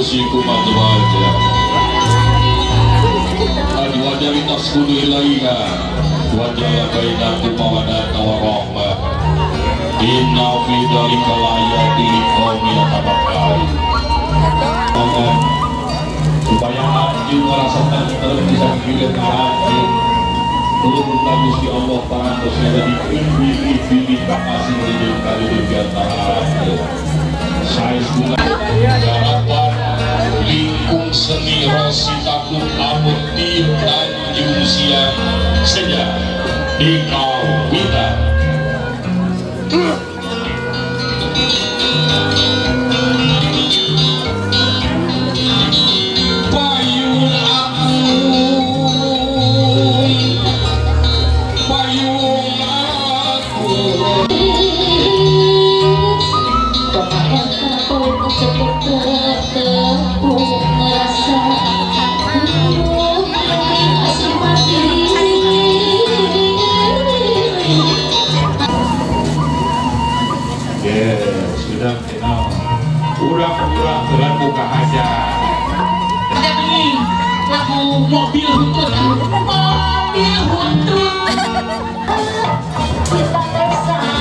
Anfusikum azwaja azwaja litaskunu ilaiha wa ja'ala bainakum mawaddatan wa rahmah inna fi dzalika laayatin liqaumin yatafakkarun. Supaya anjeun ngarasa tentrem bisa gigireun ka anjeun, turun ka Gusti Allah parantos ngajadikeun bilih-bilih kakasih jeung karidho di antara anjeun. Saestuna garapan lingkung seni Rositatul Amud di Tanjung Siang Senja di Kawitan. Payung aku, payung aku. Yes, sudah kenal. Urang-urang gerak buka aja. Ada ini lagu Mobil Huntut, Mobil Huntut. Kita bersama.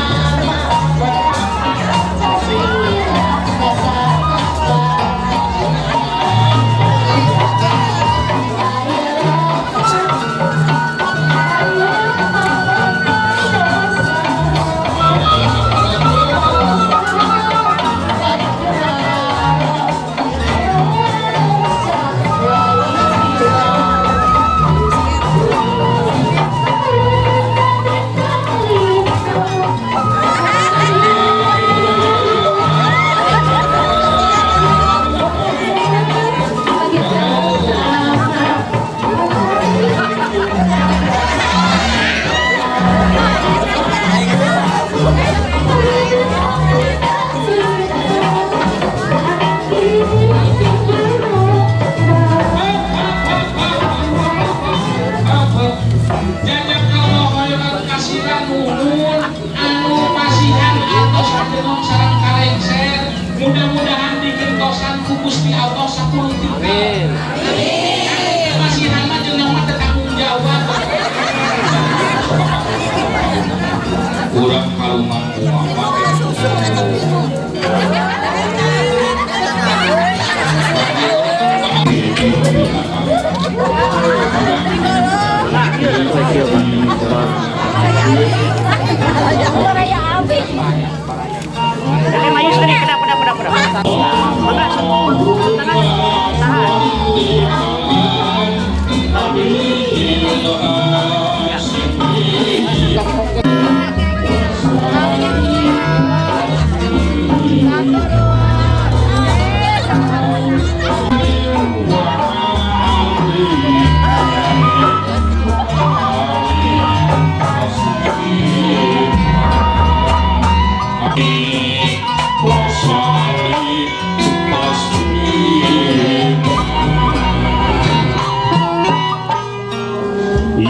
Jajak Allah hoyong kasiran nuhun anu pasihan atos kadenong sareng kalengser, mudah-mudahan digentosan ku Gusti Allah 10 tingkat. Amin. Pasihan mah jeung mah teu tanggung jawab. Urang kaluman kumaha?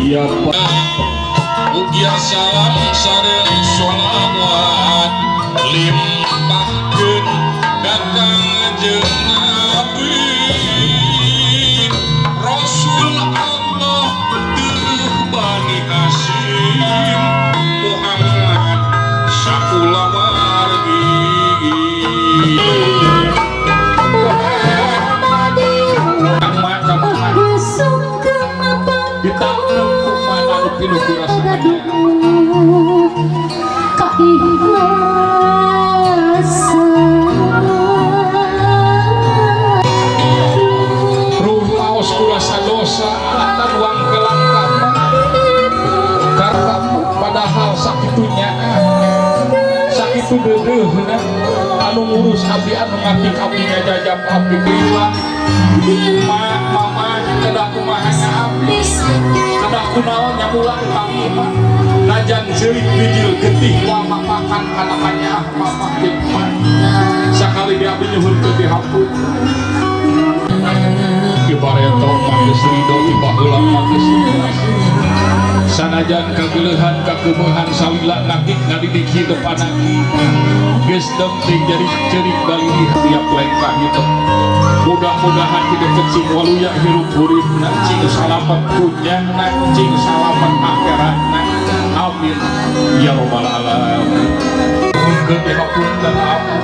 Iya Pak. Ugia salam sareng sholawat limpahkeun ka Kangjeng Nabi Rasul Allah teuh Bani Hasyim Muhammad sakulawargi. Ditangkep kumaha anu pinuh ku rasa rupaos ku rasa dosa alatan uang kelangkapan karena padahal sakitunya sakitu deudeuhna anu ngurus abdi, anu ngatik abdi, ngajajab abdi kiwa ma mama kedah kumaha nya abdi, kedah kunaon nya mulang kami mah najan jeulit bijil getih wa mapakan kana kanyaah mama jeung emak sakali di abdi nyuhunkeun dihampun. Ibareto mah geus ridho ti baheula mah geus sanajan. Sanajan kageleuhan kakeumeuhan salila ngakik ngadidik hidup anak, geus penting jadi ceurik balili tiap lengkah hidup. Mudah-mudahan hidup cing waluya hirup huripna, cing salamet dunyana, cing salamet akhiratna. Amin ya robbal alamin. Nuhunkeun dihapunten ampun,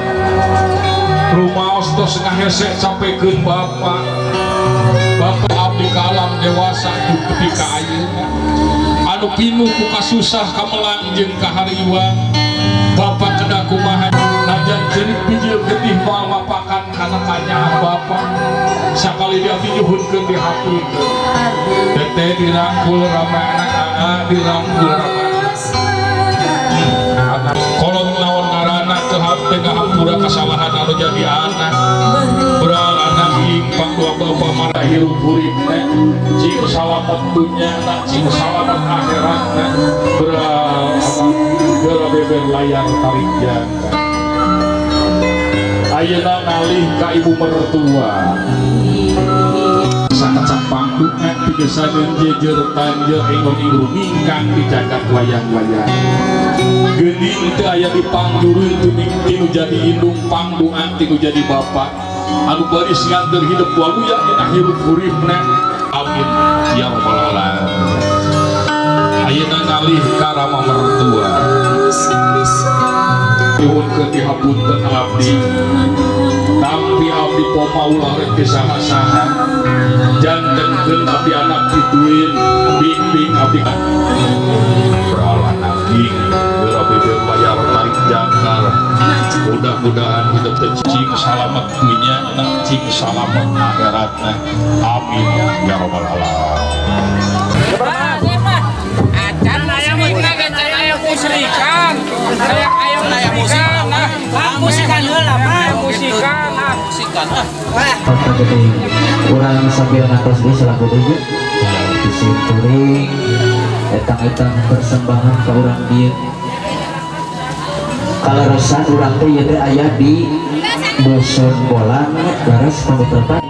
rumaos tos ngahese sampaikan bapak bapak abdi ka alam dewasa tepi ka ayeuna anu pinuh ku kasusah, kamelang jeung kahariwang. Bapak kedah kumaha, najan ceurik bijil getih moal mapakan kana kanyaah bapak. Sakali dia nyuhunkeun dihapunten. Teteh dirangkul ramana, aa dirangkul ramana, anak kolot naon ngaranna teu teu ngahampura kesalahan anu jadi anak. Beral anak ing pangdua bapak mana hirup huripna cing salamet dunyana, cing salamet akhiratna. Beral anak, geura beber layar tarik jangka. Ayeuna ngalih ka ibu mertua. Sakacak pangdungan pigesankeun jejer tanjer enggon ingru ingkang di jagat wayang-wayang. Geuning teu aya di pangjureun tinu jadi indung, pangduan tinu jadi bapak anu baris nganteur hidup waluya dina hirup huripna. Amin ya rabbal alamin. Ayeuna ngalih ka rama mertua. Nyuhunkeun dihapunten abdi, tampi abdi poma ulah rek teu saha-saha, jantenkeun abdi anak kituin, bimbing abdi. Beral anak ing geura beber layar tarik jangkar. Mudah-mudahan hidup teh cing salamet dunya, cing salamet akhiratna. Amin ya rabbal alamin. Acan aya musrikan. Aya aya musikan. Ah, musikan heula mah, musikan ah. Musikan ah. Kota gede urang sambil ngatos deui selaku deui disimpuling etang-etang persembahan ke urang dieu. Kaleresan urang teh ieu teh aya di Dusun Bolang, leres pamit.